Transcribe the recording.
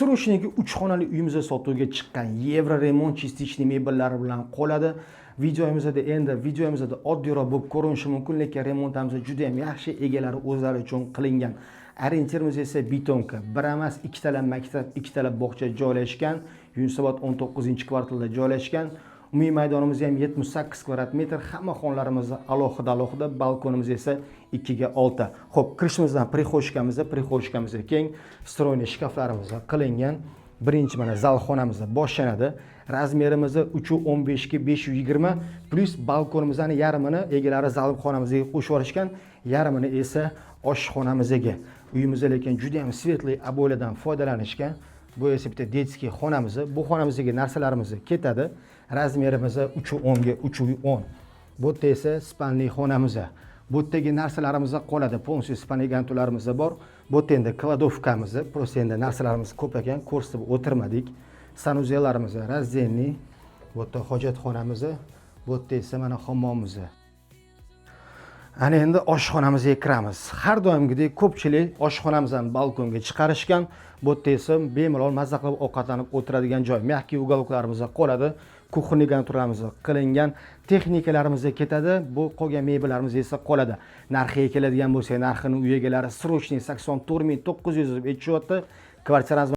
Срочный 3 xonali uyimizda sotuvga chiqqan, евроремонт, частичный mebellari bilan qoladi. Videomizda endi videomizda oddiyroq bo'lib ko'rinishi mumkin, lekin remontimiz juda ham yaxshi, egalari o'zlari uchun qilingan. Ориентир imiz esa Бетонка. Bir emas, ikkitala maktab, ikkitala bog'cha joylashgan. Yunusobod 19-kvartalda joylashgan. Umumiy maydonimiz ham 78 kvadrat metr, hamma xonalarimiz alohida alohida, balkonimiz esa 2 ga 6. Xo'p, kirishimizdan прихожка miz, прихожка miz keng, встроенный shkaflarimiz qilingan. Birinchi mana zal xonamiz boshlanadi. Размер imiz 3.15 ga 5.20, плюс balkonimizni yarmini egalari zal xonamizga qo'shib yuborishgan, yarmini esa oshxonamizga. Uyimizda lekin juda ham светлый обой lardan foydalanishgan. Bu esa bitta детский xonamiz. Bu xonamizdagi narsalarimiz ketadi. Размер imiz 3.10 ga 3.10. Bu yerda esa спальный xonamiz. Bu yerdagi narsalarimiz qoladi. Полностью спальный garnitурlarimiz bor. Bu yerda endi кладовка miz, просто endi narsalarimiz ko'p ekan, ko'rsatib o'tirmadik. Санузел larimiz раздельный. Bu yerda hojatxonamiz, bu yerda esa mana hammomimiz. Ana endi oshxonamizga kiramiz. Har doimgidek ko'pchilik oshxonamizni balkonga chiqarishgan. Bu yerda esa bemalol mazza qilib ovqatlanib o'tiradigan joy. Мягкий уголок larimiz qoladi. Кухонный garnitурlarimiz qilingan, texnikalarimiz ketadi. Bu qolgan mebellarimiz esa qoladi. Narxiga keladigan bo'lsak, narxini uy egalari срочный 84 900 deb aytishyapti. Kvartiramiz